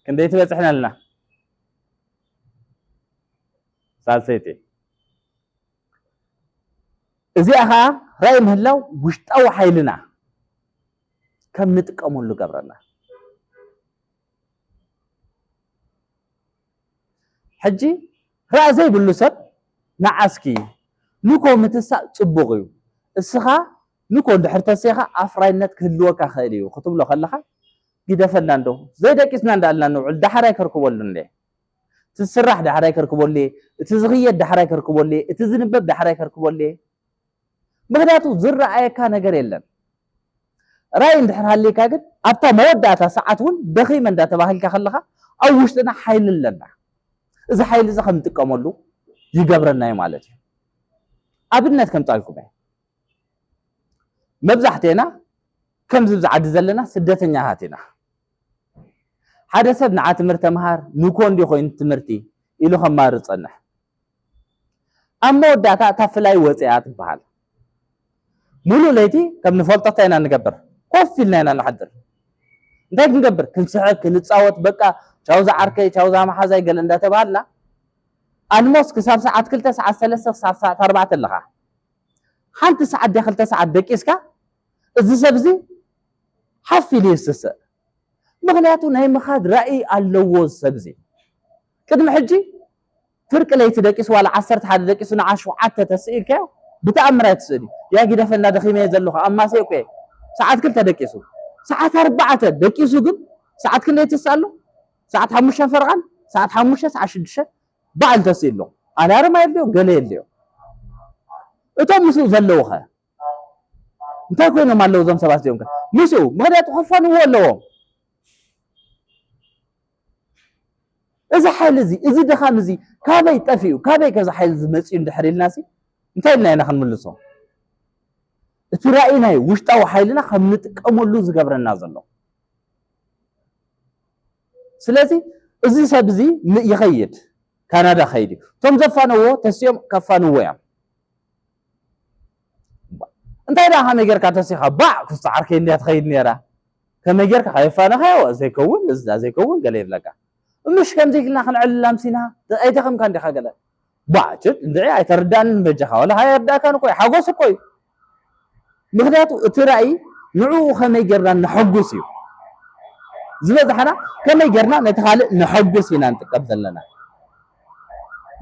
ክንደይ ትበጽሕና ኣለና? ሳልሰይቲ። እዚኣ ኸዓ ራእይ ምህላው ውሽጣዊ ሓይልና ከም ንጥቀመሉ ገብረና። ሕጂ ራእ ዘይብሉ ሰብ ንዓስኪ ንኮ ምትሳእ ጽቡቕ እዩ። እስኻ ንኮ እንድሕር ተሲኻ ኣፍራይነት ክህልወካ ክእል እዩ ክትብሎ ከለኻ ግደፈና እንዶ ዘይደቂስና እንዳልና ንውዕል ዳሕራይ ከርክበሉ እንደ እቲ ዝስራሕ ዳሕራይ ከርክበሉ እየ፣ እቲ ዝኽየድ ዳሕራይ ከርክበሉ እየ፣ እቲ ዝንበብ ዳሕራይ ከርክበሉ እየ። ምኽንያቱ ዝረኣየካ ነገር የለን። ራእይ እንድሕር ሃልይካ ግን ኣብታ መወዳእታ ሰዓት እውን ደኺመ እንዳተባህልካ ከለኻ ኣብ ውሽጥና ሓይሊ ኣለና። እዚ ሓይሊ እዚ ከም ንጥቀመሉ ይገብረና እዩ ማለት እዩ። ኣብነት ከምጻልኩም እየ። መብዛሕቴና ከምዚ ብዚ ዓዲ ዘለና ስደተኛታት ኢና። ሓደ ሰብ ንዓ ትምህርቲ ተምሃር ንኮ እንዲ ኮይኑ ትምህርቲ ኢሉ ከማር ዝጸንሕ ኣብ መወዳእታ እታ ፍላይ ወፅያ ትበሃል። ሙሉእ ለይቲ ከም ንፈልጦ እንታይ ኢና ንገብር? ኮፍ ኢልና ኢና ንሓድር። እንታይ ክንገብር? ክንስሕቅ፣ ክንፃወት፣ በቃ ቻው ዝዓርከይ፣ ቻው ዛመሓዛይ ገለ እንዳተባሃልና ኣልሞስ ክሳብ ሰዓት ክልተ፣ ሰዓት ሰለስተ፣ ክሳብ ሰዓት ኣርባዕተ ኣለኻ። ሓንቲ ሰዓት ድያ ክልተ ሰዓት ደቂስካ እዚ ሰብ እዚ ሓፍ ኢሉ ይስስእ። ምኽንያቱ ናይ ምኻድ ራእይ ኣለዎ እዚ ሰብ እዚ። ቅድሚ ሕጂ ፍርቂ ለይቲ ደቂሱ ዋላ ዓሰርተ ሓደ ደቂሱ ንዓ ሸውዓተ ተስእ ኢልካዮ ብተኣምር ኣይትስእን እዩ። ያ ግደፈና ደኺመ እየ ዘለኹ ኣማስየ እኮ እየ። ሰዓት ክልተ ደቂሱ ሰዓት ኣርባዕተ ደቂሱ ግን ሰዓት ክንደይ ትስእ ኣሎ? ሰዓት ሓሙሽተን ፈረቓን ሰዓት ሓሙሽተ ሰዓት ሽዱሽተ ባዕል ተስእ ኣሎ። ኣላርም ኣየድልዮ ገለ የድልዮ። እቶም ምስኡ ዘለዉ ኸ እንታይ ኮይኖም ኣለዉ እዞም ሰባት እዚኦም ከ? ምስኡ ምኽንያቱ ከፋንዎ ኣለዎም። እዚ ሓይሊ እዚ እዚ ድኻም እዚ ካበይ ጠፊኡ ካበይ ከዚ ሓይሊ እዚ መፅኡ እንድሕር ኢልና ሲ እንታይ ኢልና ኢና ክንምልሶ? እቲ ራእይ ናይ ውሽጣዊ ሓይልና ከም ንጥቀመሉ ዝገብረና ዘሎ። ስለዚ እዚ ሰብ እዚ ን- ይኸይድ ካናዳ ኸይድ እዩ። እቶም ዘፋነዎ ተሲኦም ከፋንዎ እዮም። እንታይ ደኣ ከመይ ጌርካ ተሲኻ ባዕ ክስዓርከይ እንድያ ትኸይድ ነይራ። ከመይ ጌርካ ከየፋነኻዮ ዘይከውን እዛ ዘይከውን ገለ ይብለካ። ምሽ ከምዚ ኢልና ክንዕልል ኣምሲና ኣይደኸምካ እንዲኻ ገለ ባዕ ችድ እንድዒ ኣይተርዳንን በጃኻ ወላ ኣይርዳእካን እኮ እዩ ሓጎስ እኮ እዩ። ምኽንያቱ እቲ ራእይ ንዕኡ ከመይ ጌርና ነሐጉስ እዩ ዝበዝሓና። ከመይ ጌርና ነቲ ካልእ ነሐጉስ ኢና ንጥቀም ዘለና።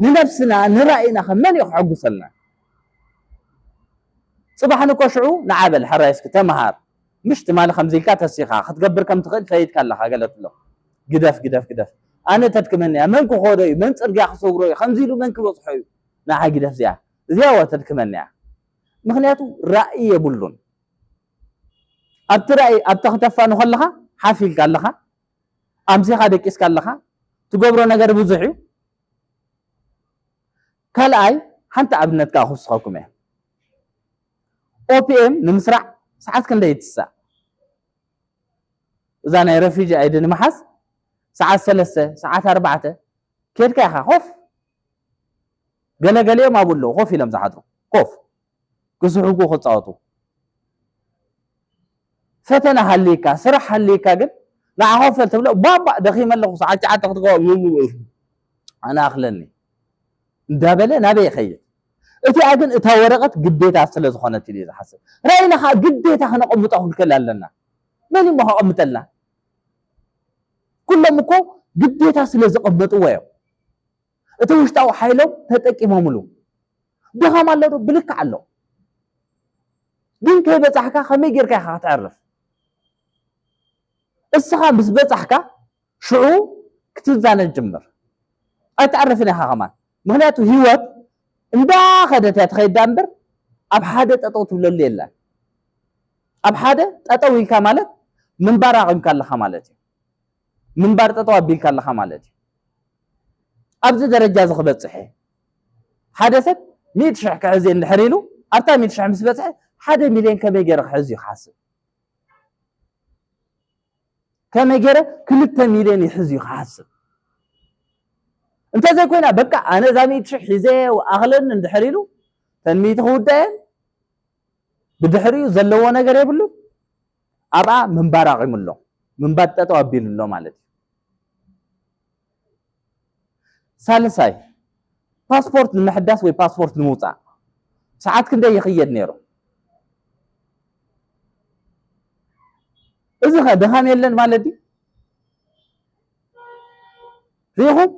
ንነብስና ንራእይና ከ መን እዩ ክሐጉሰልና? ጽባሕ ንኮ ሽዑ ንዓ በል ሕራይ እስኪ ተመሃር ምሽ ትማሊ ከምዚ ኢልካ ተሲኻ ክትገብር ከም ትኽእል ፈይድካ ኣለኻ ገለ ትብሎ። ግደፍ ግደፍ ግደፍ። ኣነ ተድክመኒ እያ። መን ክኸዶ እዩ? መን ጽርግያ ክሰግሮ እዩ? ከምዚ ኢሉ መን ክበጽሖ እዩ? ንዓ ግደፍ እዚኣ። እዚኣ ወ ተድክመኒ እያ። ምኽንያቱ ራእይ የብሉን። ኣብቲ ራእይ ኣብታ ክተፋኑ ከለኻ ሓፍ ኢልካ ኣለኻ። ኣምሲኻ ደቂስካ ኣለኻ። ትገብሮ ነገር ብዙሕ እዩ። ካልኣይ ሓንቲ ኣብነት ከዓ ክውስኸኩም እየ። ኦፒኤም ንምስራዕ ሰዓት ክንደይ ትሳእ? እዛ ናይ ረፊጂ ኣይዲ ንምሓዝ ሰዓት ሰለስተ ሰዓት ኣርባዕተ ኬድካ ኢኻ ኮፍ። ገለገሊኦም ኣብኡ ኣለዉ ኮፍ ኢሎም ዝሓድሩ ኮፍ ክስሕጉ ክፃወቱ። ፈተና ሃልይካ ስራሕ ሃልይካ ግን ንዓ ኮፍ በል ትብሎ ባባእ ደኺመ ኣለኹ ሰዓት ትሽዓተ ክትገባ ኣነ ኣኽለኒ እንዳበለ ናበይ ይኸይድ? እቲኣ ግን እታ ወረቐት ግዴታ ስለ ዝኾነት ኢሉ እዩ ዝሓስብ። ራእይና ከዓ ግዴታ ክነቐምጦ ክንክእል ኣለና። መን እሞ ከቐምጠልና? ኩሎም እኮ ግዴታ ስለ ዘቐመጥዎ እዮም። እቲ ውሽጣዊ ሓይሎም ተጠቂሞምሉ። ድኻም ኣሎ ዶ? ብልክዕ ኣሎ። ግን ከይበጻሕካ ከመይ ጌርካ ኢኻ ከተዕርፍ? እስኻ ምስ በጻሕካ ሽዑ ክትዛነ ጅምር። ኣይተዕርፍን ኢኻ ከማን። ምኽንያቱ ህይወት እንዳኸደት እያ ትኸይድ እምበር ኣብ ሓደ ጠጠው ትብለሉ የለን። ኣብ ሓደ ጠጠው ኢልካ ማለት ምንባር ኣቒምካ ኣለኻ ማለት እዩ። ምንባር ጠጠው ኣቢልካ ኣለኻ ማለት እዩ። ኣብዚ ደረጃ እዚ ክበጽሕ እየ። ሓደ ሰብ ሚእቲ ሽሕ ክሕዝ እየ እንድሕር ኢሉ ኣብታ ሚእቲ ሽሕ ምስ በጽሐ ሓደ ሚልዮን ከመይ ገይረ ክሕዝ እዩ ክሓስብ? ከመይ ገይረ ክልተ ሚልዮን ይሕዝ እዩ ክሓስብ? እንተዘይኮይና በቃ ኣነ እዛ ሚእቲ ሽሕ ሒዘ ኣኽለኒ እንድሕር ኢሉ ተን ሚእቲ ክውዳየን ብድሕሪኡ ዘለዎ ነገር የብሉን። ኣብኣ ምንባር ኣቒሙ ኣሎ። ምንባር ጠጠው ኣቢሉ ኣሎ ማለት እዩ። ሳልሳይ፣ ፓስፖርት ንምሕዳስ ወይ ፓስፖርት ንምውፃእ ሰዓት ክንደይ ይኽየድ ነይሩ? እዚ ኸ ድኻም የለን ማለት ድዩ? ሪኢኹም?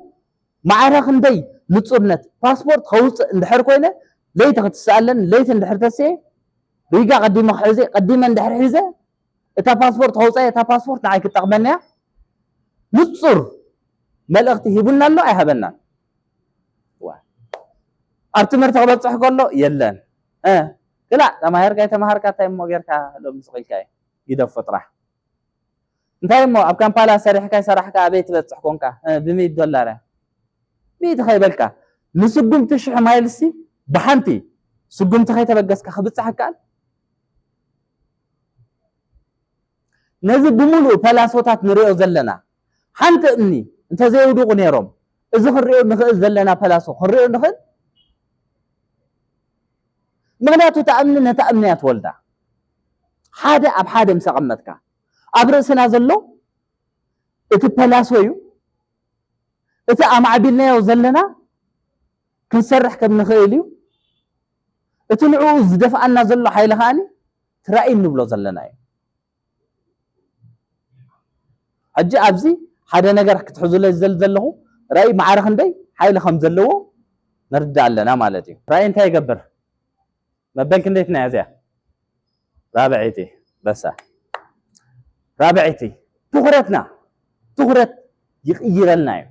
ማዕረ ክንደይ ንፁርነት። ፓስፖርት ከውፅእ እንድሕር ኮይነ፣ ለይቲ ክትስኣለን፣ ለይቲ እንድሕር ተስኤ፣ ሪጋ ቀዲመ ክሕዘ፣ ቀዲመ እንድሕር ሒዘ፣ እታ ፓስፖርት ከውፅኣ፣ እታ ፓስፖርት ንዓይ ክትጠቕመኒ እያ። ንፁር መልእኽቲ ሂቡና ኣሎ ኣይሃበናን። ዋ። ኣብ ትምህርቲ ክበፅሕ ከሎ የለን። እ፣ ክላእ ተማሂርካ ኣይተማሃርካ እንታይ እሞ ጌርካ ሎም ስቕ ኢልካ እዩ። ግደፎ ጥራሕ። እንታይ እሞ ኣብ ካምፓላ ሰሪሕካ ይሰራሕካ ኣበይ ትበፅሕ ኮንካ? እ፣ ብሚእቲ ዶላር እያ። ሚእቲ ከይበልካ ንስጉምቲ ሽሕ ማይልሲ ብሓንቲ ስጉምቲ ከይተበገስካ ክብፅሕ ይከኣል? ነዚ ብምሉእ ፐላሶታት ንሪኦ ዘለና ሓንቲ እምኒ እንተዘየውድቑ ነይሮም እዚ ክንሪኦ ንኽእል ዘለና ፐላሶ ክንሪኦ ንኽእል? ምኽንያቱ እታ እምኒ ነታ እምኒ እያ ትወልዳ። ሓደ ኣብ ሓደ ምስ ኣቐመጥካ ኣብ ርእስና ዘሎ እቲ ፐላሶ እዩ። እቲ ኣማዕቢልናዮ ዘለና ክንሰርሕ ከም ንኽእል እዩ። እቲ ንዕኡ ዝደፍኣና ዘሎ ሓይሊ ከኣኒ እቲ ራእይ እንብሎ ዘለና እዩ። ሕጂ ኣብዚ ሓደ ነገር ክትሕዙለይ ዝደሊ ዘለኹ ራእይ ማዕረ ክንደይ ሓይሊ ከም ዘለዎ ንርዳእ ኣለና ማለት እዩ። ራእይ እንታይ ይገብር? መበል ክንደይትና እያ እዚኣ? ራብዐይቲ። በሳ። ራብዐይቲ። ትኹረትና፣ ትኹረት ይቕይረልና እዩ።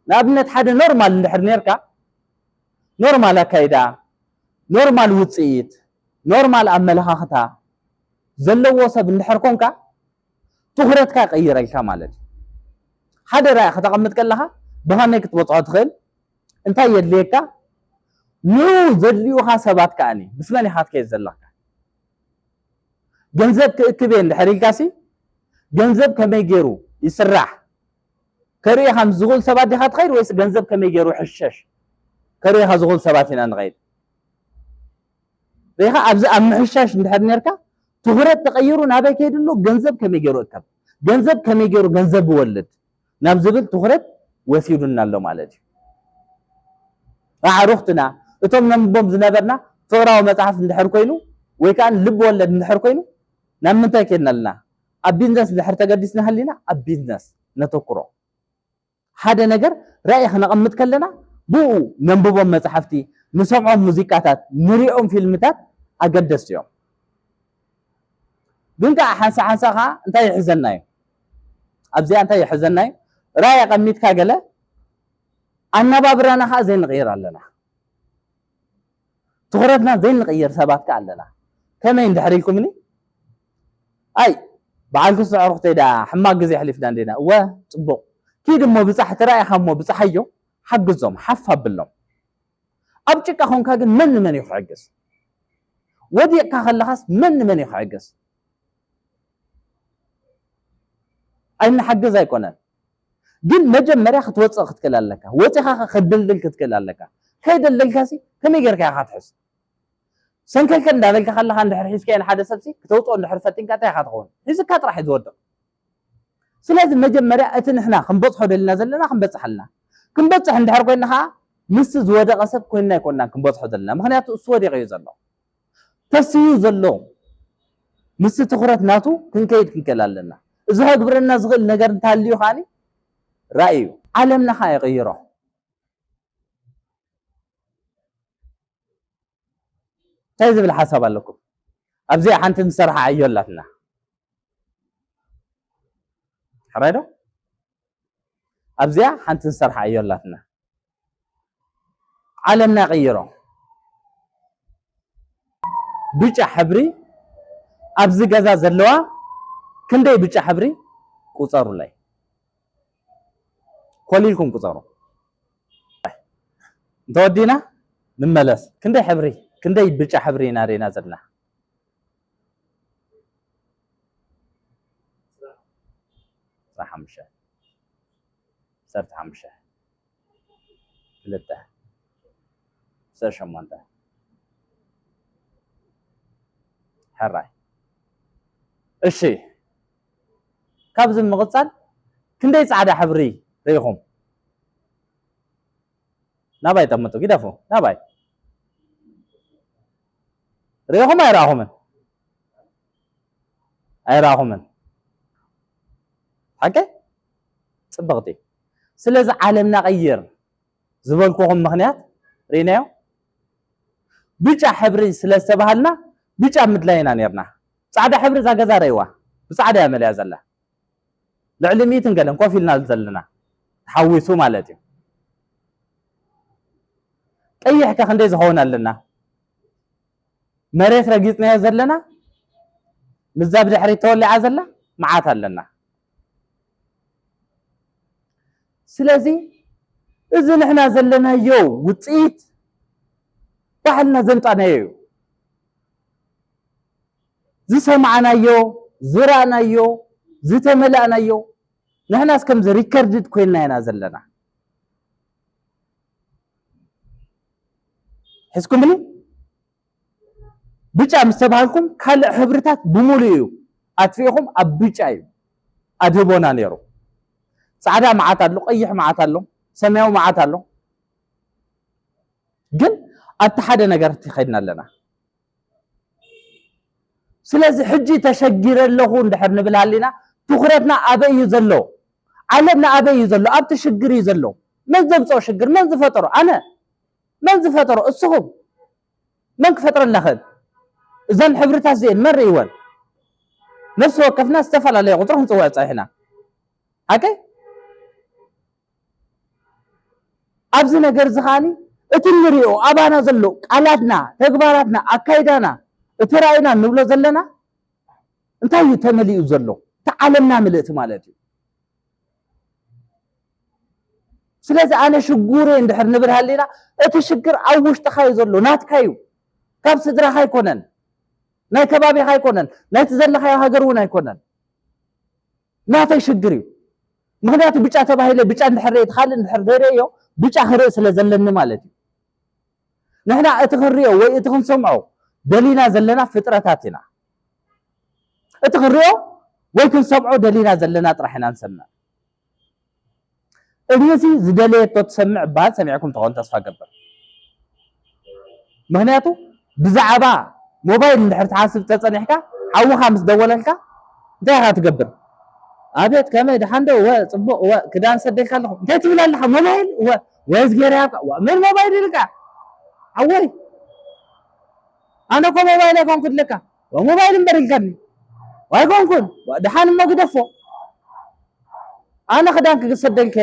ንኣብነት ሓደ ኖርማል እንድሕር ኔርካ፣ ኖርማል ኣካይዳ፣ ኖርማል ውፅኢት፣ ኖርማል ኣመለኻኽታ ዘለዎ ሰብ እንድሕር ኮንካ፣ ትኹረትካ ይቕይረልካ ማለት እዩ። ሓደ ራእይ ከተቐምጥ ከለኻ ብኸመይ ክትበፅሖ ትኽእል? እንታይ የድልየካ? ንዑ ዘድልዩኻ ሰባት ከኣኒ ምስ መን ኢኻ ትከይድ ዘለኻ? ገንዘብ ክእክብ እየ እንድሕር ኢልካሲ፣ ገንዘብ ከመይ ገይሩ ይስራሕ ከርእየኻ ምስ ዝኽእሉ ሰባት ዲኻ ትኸይድ ወይስ ገንዘብ ከመይ ገይሩ ይሕሸሽ ከርእየኻ ዝኽእሉ ሰባት ኢና ንኸይድ? ርኢኻ፣ ኣብዚ ኣብ ምሕሻሽ እንድሕር ኔርካ ትኹረት ተቐይሩ ናበይ ከይዱ ኣሎ? ገንዘብ ከመይ ገይሩ እከብ፣ ገንዘብ ከመይ ገይሩ ገንዘብ ይወልድ ናብ ዝብል ትኹረት ወሲዱና ኣሎ ማለት እዩ። ኣዕሩኽትና እቶም ነንብቦም ዝነበርና ፍቕራዊ መጽሓፍ እንድሕር ኮይኑ ወይ ከኣ ልብ ወለድ እንድሕር ኮይኑ ናብ ምንታይ ከድና ኣለና? ኣብ ቢዝነስ እንድሕር ተገዲስና ሃሊና ኣብ ቢዝነስ ነተኩሮ። ሓደ ነገር ራእይ ክነቐምጥ ከለና ብኡ ነንብቦም መጽሓፍቲ፣ ንሰምዖም ሙዚቃታት፣ ንሪኦም ፊልምታት ኣገደስቲ እዮም። ግን ከኣ ሓንሳ ሓንሳ ከኣ እንታይ ይሕዘና እዩ? ኣብዚኣ እንታይ ይሕዘና እዩ? ራእይ ኣቐሚጥካ ገለ ኣነባብራና ከኣ ዘይንቕይር ኣለና። ትኹረትና ዘይንቕይር ሰባት ከኣ ኣለና። ከመይ እንድሕር ኢልኩምኒ? ኣይ በዓል ክስቶ ኣዕሩኽተይ ደኣ ሕማቕ ግዜ ኣሕሊፍና እንዲና። እወ ጽቡቕ። ኪድ እሞ ብጻሕ፣ እቲ ራእይኻ እሞ ብጻሓዮ፣ ሓግዞም፣ ሓፍ ኣብሎም። ኣብ ጭቃ ኾንካ ግን መን ንመን እዩ ክሕግዝ? ወዲቕካ ከለኻስ መን ንመን እዩ ክሕግዝ? ኣይንሓግዝ ኣይኮነን። ግን መጀመርያ ክትወፅእ ክትክእል ኣለካ። ወፂኻ ኸ ክትድልድል ክትክእል ኣለካ። ከይደልደልካሲ ከመይ ጌርካ ኢኻ ትሕዝ? ሰንከልከል እንዳበልካ ከለኻ እንድሕር ሒዝካዮ ንሓደ ሰብሲ ክተውፅኦ እንድሕር ፈቲንካ እንታይ ኢኻ ትኸውን? ሒዝካ ጥራሕ እዩ ዝወድቕ። ስለዚ መጀመርያ እቲ ንሕና ክንበፅሖ ደሊና ዘለና ክንበፅሕ ኣለና። ክንበፅሕ እንድሕር ኮይንና ኸዓ ምስቲ ዝወደቐ ሰብ ኮይንና ኣይኮንናን ክንበፅሖ ዘለና። ምኽንያቱ እሱ ወዲቑ እዩ ዘሎ። ተስዩ ዘሎ ምስቲ ትኹረት ናቱ ክንከይድ ክንክእል ኣለና። እዚ ከግብረና ዝኽእል ነገር እንተሃልዩ ከዓኒ ራእይ እዩ። ዓለምና ኸዓ ይቕይሮ። እንታይ ዝብል ሓሳብ ኣለኩም? ኣብዚኣ ሓንቲ ንሰርሓ ዕዮ ኣላትና። ሕራይ ዶ? ኣብዚኣ ሓንቲ ንሰርሓ ዕዮ ኣላትና። ዓለምና ይቕይሮ። ብጫ ሕብሪ ኣብዚ ገዛ ዘለዋ ክንደይ ብጫ ሕብሪ ቁፀሩለይ። ኮሊልኩም ቁፀሩ። እንተወዲና ንመለስ። ክንደይ ሕብሪ፣ ክንደይ ብጫ ሕብሪ ኢና ርኢና ዘለና? ዕስራን ሓሙሽተን፣ ዓሰርተ ሓሙሽተ፣ ክልተ፣ ዓሰርተ ሸሞንተ። ሕራይ። እሺ፣ ካብዚ ምቕጻል ክንደይ ጻዕዳ ሕብሪ ርኢኹም? ናባይ ጠምቱ፣ ግደፉ፣ ናባይ። ርኢኹም ኣይረኣኹምን? ኣይረኣኹምን። ሓቂ? ጽብቕቲ። ስለዚ ዓለምና ቀይር ዝበልኩኹም ምኽንያት ርኢናዮ። ብጫ ሕብሪ ስለ ዝተባሃልና ብጫ ምድላይ ኢና ነርና። ጻዕዳ ሕብሪ እዛ ገዛ ረእይዋ። ብጻዕዳ እያ መሊኣ ዘላ። ልዕሊ ሚእትን ገለን ኮፍ ኢልና ዘለና። ተሓዊሱ ማለት እዩ። ቀይሕ ከ ክንደይ ዝኸውን ኣለና? መሬት ረጊጽናዮ ዘለና፣ ምዛ ብድሕሪት ተወሊዓ ዘላ መዓት ኣለና። ስለዚ እዚ ንሕና ዘለናዮ ውጽኢት ባዕልና ዘምጻናዮ እዩ። ዝሰማዕናዮ፣ ዝረኣናዮ፣ ዝተመላእናዮ፣ ንሕናስ ከምዚ ሪከርድድ ኮይንና ኢና ዘለና። ሕዝኩምኒ? ብጫ ምስ ተባሃልኩም ካልእ ሕብርታት ብምሉእ እዩ ኣጥፊእኹም፣ ኣብ ብጫ እዩ ኣድህቦና ነይሩ። ጻዕዳ መዓት ኣሎ፣ ቀይሕ መዓት ኣሎ፣ ሰማያዊ መዓት ኣሎ። ግን ኣብቲ ሓደ ነገር ከይድና ኣለና። ስለዚ ሕጂ ተሸጊረ ኣለኹ እንድሕር ንብል ሃሊና፣ ትኹረትና ኣበይ እዩ ዘሎ? ዓለምና ኣበይ እዩ ዘሎ? ኣብቲ ሽግር እዩ ዘሎ። መን ዘምጽኦ ሽግር? መን ዝፈጠሮ? ኣነ። መን ዝፈጠሮ? እስኹም። መን ክፈጥረልና ኽእል? እዘን ሕብርታት እዚአን መን ርእይወን? ነፍሲ ወከፍና ዝተፈላለየ ቁጽሪ ክንጽውዕ ጸኒሕና። ሓቂ? ኣብዚ ነገር እዚ ኸኣኒ እቲ እንሪኦ ኣባና ዘሎ ቃላትና፣ ተግባራትና፣ ኣካይዳና፣ እቲ ራእይና እንብሎ ዘለና እንታይ እዩ ተመሊኡ ዘሎ? እቲ ዓለምና ምልእቲ ማለት እዩ። ስለዚ ኣነ ሽጉር እየ እንድሕር ንብል ሃሊና፣ እቲ ሽግር ኣብ ውሽጥኻ እዩ ዘሎ፣ ናትካ እዩ። ካብ ስድራኻ ኣይኮነን፣ ናይ ከባቢኻ ኣይኮነን፣ ናይቲ ዘለኻዮ ሃገር እውን ኣይኮነን። ናተይ ሽግር እዩ። ምኽንያቱ ብጫ ተባሂለ ብጫ እንድሕር ርእየ፣ እቲ ካልእ እንድሕር ዘይርእዮ ብጫ ክርኢ ስለ ዘለኒ ማለት እዩ። ንሕና እቲ ክንርእዮ ወይ እቲ ክንሰምዖ ደሊና ዘለና ፍጥረታት ኢና። እቲ ክንርእዮ ወይ ክንሰምዖ ደሊና ዘለና ጥራሕ ኢና ንሰምዕ። እግንሲ ዝደለየቶ ትሰምዕ እበሃል፣ ሰሚዕኩም ትኸውን ተስፋ ገብር። ምኽንያቱ ብዛዕባ ሞባይል እንድሕር ትሓስብ ተጸኒሕካ፣ ሓውኻ ምስ ደወለልካ እንታይ ኢኻ ትገብር? ኣቤት ከመይ ደሓን ዶ? እወ ጽቡቕ። እወ ክዳን ሰደልካ ኣለኹ። እንታይ ትብል ኣለኻ? ሞባይል? እወ ወይስ ገይረ ያብካ? እወ ምን ሞባይል ኢልካ? ሓወይ ኣነ እኮ ሞባይል ኣይኮንኩ ድልካ። እወ ሞባይል እምበር ኢልካኒ። ኣይኮንኩን። እወ ደሓን እሞ ግደፎ። ኣነ ክዳን ክሰደልካ